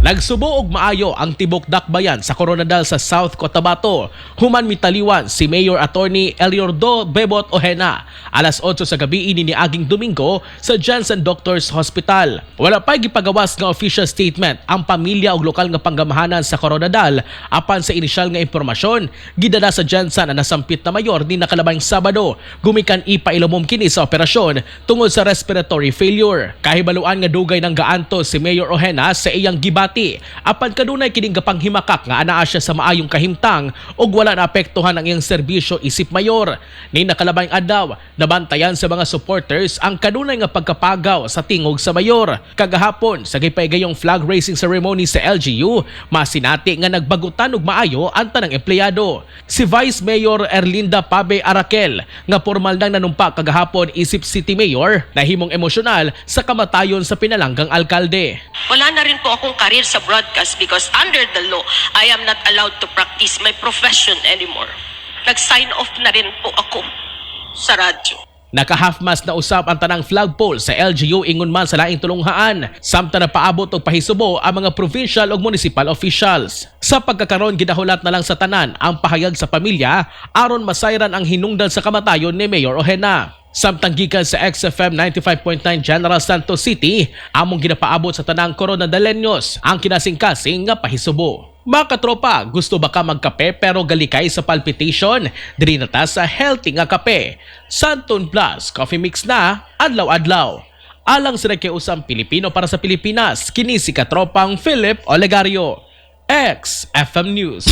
Nagsubo og maayo ang tibok dakbayan sa Koronadal sa South Cotabato human mitaliwan si Mayor Attorney Eliordo Bebot Ojena alas 8 sa gabi ini niaging Domingo sa Jansen Doctors Hospital. Wala pa gipagawas nga official statement ang pamilya og lokal nga panggamahanan sa Koronadal, apan sa inisyal nga impormasyon, gidala sa Jansen ang nasampit na mayor ni nakalabang Sabado gumikan ipailomom kini sa operasyon tungod sa respiratory failure. Kahibaluan nga dugay nang gaanto si Mayor Ojena sa iyang gibati, apan kanunay kining gapanghimakak nga anaa siya sa maayong kahimtang ug wala naapektuhan ang iyang serbisyo isip mayor. Ni nakalabang adlaw, nabantayan sa mga supporters ang kanunay nga pagkapagaw sa tingog sa mayor. Kagahapon sa gipaigayong flag raising ceremony sa LGU, masinati nga nagbagutan og maayo ang tanang empleyado. Si Vice Mayor Erlinda Pabe Araquel nga formal nang nanumpa kagahapon isip City Mayor, nahimong emosyonal sa kamatayon sa pinalanggang alkalde. Wala na rin po akong career sa broadcast because under the law, I am not allowed to practice my profession anymore. Nag-sign off na rin po ako sa radyo. Naka-half-mast na usab ang tanang flagpole sa LGU ingon man sa laing tulunghaan. Samtang napaabot og pahisubo ang mga provincial ug municipal officials. Sa pagkakaron, gidahulat na lang sa tanan ang pahayag sa pamilya aron masayran ang hinungdan sa kamatayon ni Mayor Ojena. Samtang gikan sa XFM 95.9 General Santos City, among ginapaabot sa tanang Coronadaleños ang kinasingkasing nga pahisubo. Mga katropa, gusto ba ka magkape pero galikay sa palpitation? Diri na ta sa healthy nga kape. Santon Plus Coffee Mix na, adlaw-adlaw. Alang sa nagkiusang Pilipino para sa Pilipinas, kini si katropang Philip Olegario. XFM News.